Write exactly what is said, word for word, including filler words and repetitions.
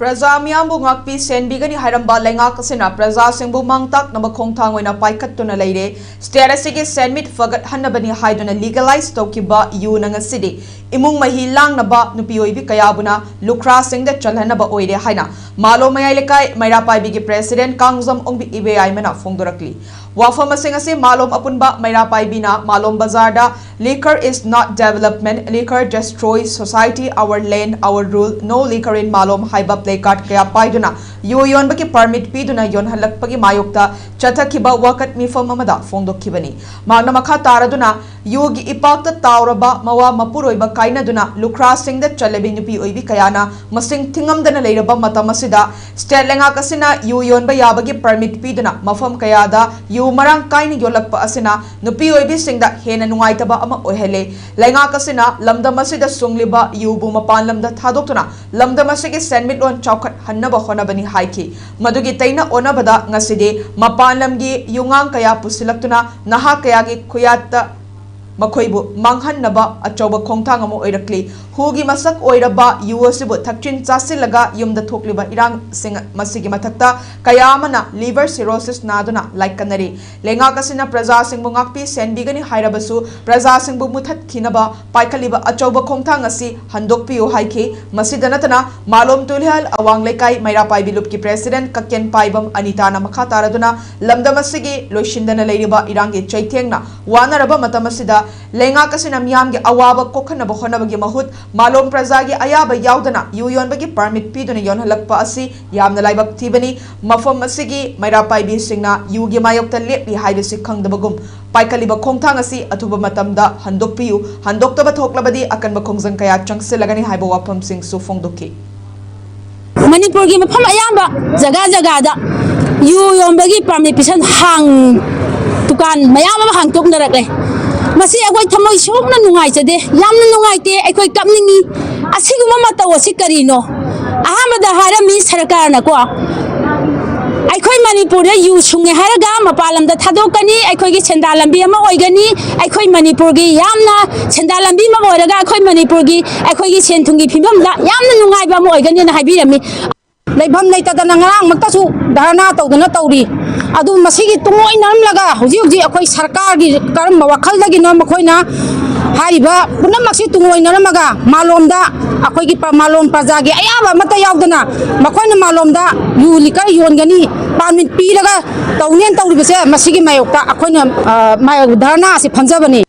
ꯄ꯭ꯔꯖꯥ ꯃꯤꯌꯥꯝꯕꯨ ꯉꯥꯛꯄꯤ ꯁꯦꯟꯕꯤꯒꯅꯤ ꯍꯥꯏꯔꯝꯕ ꯂꯩꯉꯥꯛ ꯑꯁꯤꯅ ꯄ꯭ꯔꯖꯥꯁꯤꯡꯕꯨ ꯃꯥꯡ ꯇꯥꯛꯅꯕ ꯈꯣꯡꯊꯥꯡ ꯑꯣꯏꯅ ꯄꯥꯏꯈꯠꯇꯨꯅ ꯂꯩꯔꯦ꯫ ꯁ꯭ꯇꯦꯠ ꯑꯁꯤꯒꯤ ꯁꯦꯟꯃꯤꯠ ꯐꯒꯠꯍꯟꯅꯕꯅꯤ ꯍꯥꯏꯗꯨꯅ ꯂꯤꯒꯦꯂꯥꯏꯖ ꯇꯧꯈꯤꯕ ꯌꯨꯅ ꯉꯁꯤꯗꯤ ꯏꯃꯨꯡ ꯃꯍꯤ ꯂꯥꯡꯅꯕ ꯅꯨꯄꯤ ꯑꯣꯏꯕꯤ ꯀꯌꯥꯕꯨꯅ ꯂꯨꯈ꯭ꯔꯥꯁꯤꯡꯗ ꯆꯜꯍꯟꯅꯕ ꯑꯣꯏꯔꯦ ꯍꯥꯏꯅ ꯃꯥꯂꯣꯝ ꯃꯌꯥꯏ ꯂꯩꯀꯥꯏ ꯃꯩꯔꯥ ꯄꯥꯏꯕꯤꯒꯤ ꯄ꯭ꯔꯦꯁꯤꯗꯦꯟꯠ ꯀꯥꯡꯖꯝ ꯑꯣꯡꯕꯤ ꯏꯕꯦꯌꯥꯏꯃꯅ ꯐꯣꯡꯗꯣꯔꯛꯂꯤ꯫ ꯋꯥꯐꯝꯁꯤꯡ ꯑꯁꯤ ꯃꯥꯂꯣꯝ ꯑꯄꯨꯟꯕ ꯃꯩꯔꯥ ꯄꯥꯏꯕꯤꯅ ꯃꯥꯂꯣꯝ ꯕꯖꯥꯔꯗ "Liquor is not development, liquor destroys society, our land, our rule, no liquor in ꯃꯥꯂꯣꯝ" ꯍꯥꯏꯕ ꯄ꯭ꯂꯦ ꯀꯥꯔꯗ ꯀꯌꯥ ꯄꯥꯏꯗꯨꯅ ꯌꯨ ꯌꯣꯟꯕꯒꯤ ꯄꯔꯃꯤꯠ ꯄꯤꯗꯨꯅ ꯌꯣꯟꯍꯜꯂꯛꯄꯒꯤ ꯃꯥꯌꯣꯛꯇ ꯆꯠꯊꯈꯤꯕ ꯋꯥꯀꯠ ꯃꯤꯐꯝ ꯑꯃꯗ ꯐꯣꯡꯗꯣꯛꯈꯤꯕꯅꯤ꯫ ꯃꯍꯥꯛꯅ ꯃꯈꯥ ꯇꯥꯔꯗꯨꯅ ꯌꯨꯒꯤ ꯏꯄꯥꯛꯇ ꯇꯥꯎꯔꯕ ꯃꯋꯥ ꯃꯄꯨꯔꯣꯏꯕ ꯀꯥꯏꯅꯗꯨꯅ ꯂꯨꯈ꯭ꯔꯥꯁꯤꯡꯗ ꯆꯠꯂꯕꯤ ꯅꯨꯄꯤ ꯑꯣꯏꯕꯤ ꯀꯌꯥꯅ ꯃꯁꯤꯡ ꯊꯤꯉꯝꯗꯅ ꯂꯩꯔꯕ ꯃꯇꯝ ꯑꯁꯤꯗ ꯁ꯭ꯇꯦꯠ ꯂꯩꯉꯥꯛ ꯑꯁꯤꯅ ꯌꯨ ꯌꯣꯟꯕ ꯌꯥꯕꯒꯤ ꯄꯔꯃꯤꯠ ꯄꯤꯗꯨꯅ ꯃꯐꯝ ꯀꯌꯥꯗ ꯌꯨ ꯃꯔꯥꯡ ꯀꯥꯏꯅ ꯌꯣꯜꯂꯛꯄ ꯑꯁꯤꯅ ꯅꯨꯄꯤ ꯑꯣꯏꯕꯤꯁꯤꯡꯗ ꯍꯦꯟꯅ ꯅꯨꯡꯉꯥꯏꯇꯕ ꯑꯃ ꯑꯣꯏꯍꯜꯂꯦ꯫ ꯂꯩꯉꯥꯛ ꯑꯁꯤꯅ ꯂꯝꯗꯝ ꯑꯁꯤꯗ ꯁꯨꯡꯂꯤꯕ ꯌꯨꯕꯨ ꯃꯄꯥꯟ ꯂꯝꯗ ꯊꯥꯗꯣꯛꯇꯨꯅ ꯂꯝꯗꯝ ꯑꯁꯤꯒꯤ ꯁꯦꯟꯃꯤꯠꯂꯣꯟ ꯆꯥꯎꯈꯠꯍꯟꯅꯕ ꯍꯣꯠꯅꯕꯅꯤ ꯍꯥꯏꯈꯤ꯫ ꯃꯗꯨꯒꯤ ꯇꯩꯅ ꯑꯣꯟꯅꯕꯗ ꯉꯁꯤꯗꯤ ꯃꯄꯥꯟ ꯂꯝꯒꯤ ꯌꯨꯉꯥꯡ ꯀꯌꯥ ꯄꯨꯁꯤꯜꯂꯛꯇꯨꯅ ꯅꯍꯥ ꯀꯌꯥꯒꯤ ꯈꯨꯌꯥꯠꯇ ꯃꯈꯣꯏꯕꯨ ꯃꯥꯡꯍꯟꯅꯕ ꯑꯆꯧꯕ ꯈꯣꯡꯊꯥꯡ ꯑꯃ ꯑꯣꯏꯔꯛꯂꯤ꯫ ꯍꯨꯒꯤ ꯃꯁꯛ ꯑꯣꯏꯔꯕ ꯌꯨ ꯑꯁꯤꯕꯨ ꯊꯛꯆꯤꯟ ꯆꯥꯁꯤꯜꯂꯒ ꯌꯨꯝꯗ ꯊꯣꯛꯂꯤꯕ ꯏꯔꯥꯡꯁꯤꯡ ꯃꯁꯤꯒꯤ ꯃꯊꯛꯇ ꯀꯌꯥ ꯑꯃꯅ ꯂꯤꯚꯔ ꯁꯤꯔꯣꯁꯤꯁ ꯅꯥꯗꯨꯅ ꯂꯥꯏꯀꯠꯅꯔꯤ꯫ ꯂꯩꯉꯥꯛ ꯑꯁꯤꯅ ꯄ꯭ꯔꯖꯥꯁꯤꯡꯕꯨ ꯉꯥꯛꯄꯤ ꯁꯦꯟꯕꯤꯒꯅꯤ ꯍꯥꯏꯔꯕꯁꯨ ꯄ꯭ꯔꯖꯥꯁꯤꯡꯕꯨ ꯃꯨꯊꯠꯈꯤꯅꯕ ꯄꯥꯏꯈꯠꯂꯤꯕ ꯑꯆꯧꯕ ꯈꯣꯡꯊꯥꯡ ꯑꯁꯤ ꯍꯟꯗꯣꯛꯄꯤꯌꯨ ꯍꯥꯏꯈꯤ꯫ ꯃꯁꯤꯗ ꯅꯠꯇꯅ ꯃꯥꯂꯣꯝ ꯇꯨꯂꯤꯍꯜ ꯑꯋꯥꯡ ꯂꯩꯀꯥꯏ ꯃꯩꯔꯥ ꯄꯥꯏꯕꯤ ꯂꯨꯞꯀꯤ ꯄ꯭ꯔꯦꯁꯤꯗꯦꯟꯠ ꯀꯀꯦꯟ ꯄꯥꯏꯕꯝ ꯑꯅꯤꯇꯥꯅ ꯃꯈꯥ ꯇꯥꯔꯗꯨꯅ ꯂꯝꯗꯝ ꯑꯁꯤꯒꯤ ꯂꯣꯏꯁꯤꯟꯗꯅ ꯂꯩꯔꯤꯕ ꯏꯔꯥꯡꯒꯤ ꯆꯩꯊꯦꯡꯅ ꯋꯥꯅꯔꯕ ꯃꯇꯝ ꯑꯁꯤꯗ ꯂꯩꯉꯥꯛ ꯑꯁꯤꯅ ꯃꯤꯌꯥꯝꯒꯤ ꯑꯋꯥꯕ ꯀꯣꯛꯍꯟꯅꯕ ꯍꯣꯠꯅꯕꯒꯤ ꯃꯍꯨꯠ ꯃꯥꯂꯣꯝ ꯄ꯭ꯔꯖꯥꯒꯤ ꯑꯌꯥꯕ ꯌꯥꯎꯗꯅ ꯌꯨ ꯌꯣꯟꯕꯒꯤ ꯄꯔꯃꯤꯠ ꯄꯤꯗꯨꯅ ꯌꯣꯟꯍꯜꯂꯛꯄ ꯑꯁꯤ ꯌꯥꯝꯅ ꯂꯥꯏꯕꯛ ꯊꯤꯕꯅꯤ꯫ ꯃꯐꯝ ꯑꯁꯤꯒꯤ ꯃꯩꯔꯥ ꯄꯥꯏꯕꯤꯁꯤꯡꯅ ꯌꯨꯒꯤ ꯃꯥꯌꯣꯛꯇ ꯂꯦꯞꯂꯤ ꯍꯥꯏꯕꯁꯤ ꯈꯪꯗꯕꯒꯨꯝ ꯄꯥꯏꯈꯠꯂꯤꯕ ꯈꯣꯡꯊꯥꯡ ꯑꯁꯤ ꯑꯊꯨꯕ ꯃꯇꯝꯗ ꯍꯟꯗꯣꯛꯄꯤꯌꯨ, ꯍꯟꯗꯣꯛꯇꯕ ꯊꯣꯛꯂꯕꯗꯤ ꯑꯀꯟꯕ ꯈꯣꯡꯖꯪ ꯀꯌꯥ ꯆꯪꯁꯤꯜꯂꯒꯅꯤ ꯍꯥꯏꯕ ꯋꯥꯐꯝꯁꯤꯡꯁꯨ ꯐꯣꯡꯗꯣꯛꯈꯤ꯫ ꯃꯅꯤꯄꯨꯔꯒꯤ ꯃꯐꯝ ꯑꯌꯥꯝꯕ ꯖꯒꯥ ꯖꯒꯥꯗ ꯌꯨ ꯌꯣꯟꯕꯒꯤ ꯄꯥꯔꯃꯤꯠ ꯄꯤꯁꯟ ꯍꯥꯡ ꯗꯨꯀꯥꯟ ꯃꯌꯥꯝ ꯑꯃ ꯍꯥꯡꯇꯣꯛꯅꯔꯛꯂꯦ꯫ ꯃꯁꯤ ꯑꯩꯈꯣꯏ ꯊꯃꯣꯏ ꯁꯣꯛꯅ ꯅꯨꯡꯉꯥꯏꯖꯗꯦ, ꯌꯥꯝꯅ ꯅꯨꯡꯉꯥꯏꯇꯦ, ꯑꯩꯈꯣꯏ ꯀꯞꯅꯤꯡꯉꯤ꯫ ꯑꯁꯤꯒꯨꯝꯕ ꯃꯇꯧ ꯑꯁꯤ ꯀꯔꯤꯅꯣ? ꯑꯍꯥꯟꯕꯗ ꯍꯥꯏꯔꯝꯃꯤ ꯁꯔꯀꯥꯔꯅꯀꯣ, ꯑꯩꯈꯣꯏ ꯃꯅꯤꯄꯨꯔꯗ ꯌꯨ ꯁꯨꯡꯉꯦ ꯍꯥꯏꯔꯒ ꯃꯄꯥꯟ ꯂꯝꯗ ꯊꯥꯗꯣꯛꯀꯅꯤ, ꯑꯩꯈꯣꯏꯒꯤ ꯁꯦꯟꯗꯥꯟ ꯂꯝꯕꯤ ꯑꯃ ꯑꯣꯏꯒꯅꯤ, ꯑꯩꯈꯣꯏ ꯃꯅꯤꯄꯨꯔꯒꯤ ꯌꯥꯝꯅ ꯁꯦꯟꯗꯥꯟ ꯂꯝꯕꯤ ꯑꯃ ꯑꯣꯏꯔꯒ ꯑꯩꯈꯣꯏ ꯃꯅꯤꯄꯨꯔꯒꯤ ꯑꯩꯈꯣꯏꯒꯤ ꯁꯦꯟ ꯊꯨꯝꯒꯤ ꯐꯤꯕꯝꯗ ꯌꯥꯝꯅ ꯅꯨꯡꯉꯥꯏꯕ ꯑꯃ ꯑꯣꯏꯒꯅꯤꯅ ꯍꯥꯏꯕꯤꯔꯝꯃꯤ꯫ ꯂꯩꯐꯝ ꯂꯩꯇꯗꯅ ꯉꯔꯥꯡꯃꯛꯇꯁꯨ ꯙꯔꯅꯥ ꯇꯧꯗꯅ ꯇꯧꯔꯤ꯫ ꯑꯗꯨ ꯃꯁꯤꯒꯤ ꯇꯨꯡꯑꯣꯏꯅꯔꯝꯂꯒ ꯍꯧꯖꯤꯛ ꯍꯧꯖꯤꯛ ꯑꯩꯈꯣꯏ ꯁꯔꯀꯥꯔꯒꯤ ꯀꯔꯝꯕ ꯋꯥꯈꯜꯗꯒꯤꯅꯣ ꯃꯈꯣꯏꯅ ꯍꯥꯏꯔꯤꯕ ꯄꯨꯝꯅꯃꯛꯁꯤ ꯇꯨꯡꯑꯣꯏꯅꯔꯝꯃꯒ ꯃꯥꯂꯣꯝꯗ ꯑꯩꯈꯣꯏꯒꯤ ꯄ-, ꯃꯥꯂꯣꯝ ꯄ꯭ꯔꯖꯥꯒꯤ ꯑꯌꯥꯕ ꯑꯃꯠꯇ ꯌꯥꯎꯗꯅ ꯃꯈꯣꯏꯅ ꯃꯥꯂꯣꯝꯗ ꯌꯨ ꯂꯤꯀꯔ ꯌꯣꯟꯒꯅꯤ, ꯄꯥꯔꯃꯤꯠ ꯄꯤꯔꯒ ꯇꯧꯅꯦꯅ ꯇꯧꯔꯤꯕꯁꯦ, ꯃꯁꯤꯒꯤ ꯃꯥꯌꯣꯛꯇ ꯑꯩꯈꯣꯏꯅ, ꯑ, ꯃꯥꯌꯣꯛ ꯙꯔꯅꯥ ꯑꯁꯤ ꯐꯝꯖꯕꯅꯤ꯫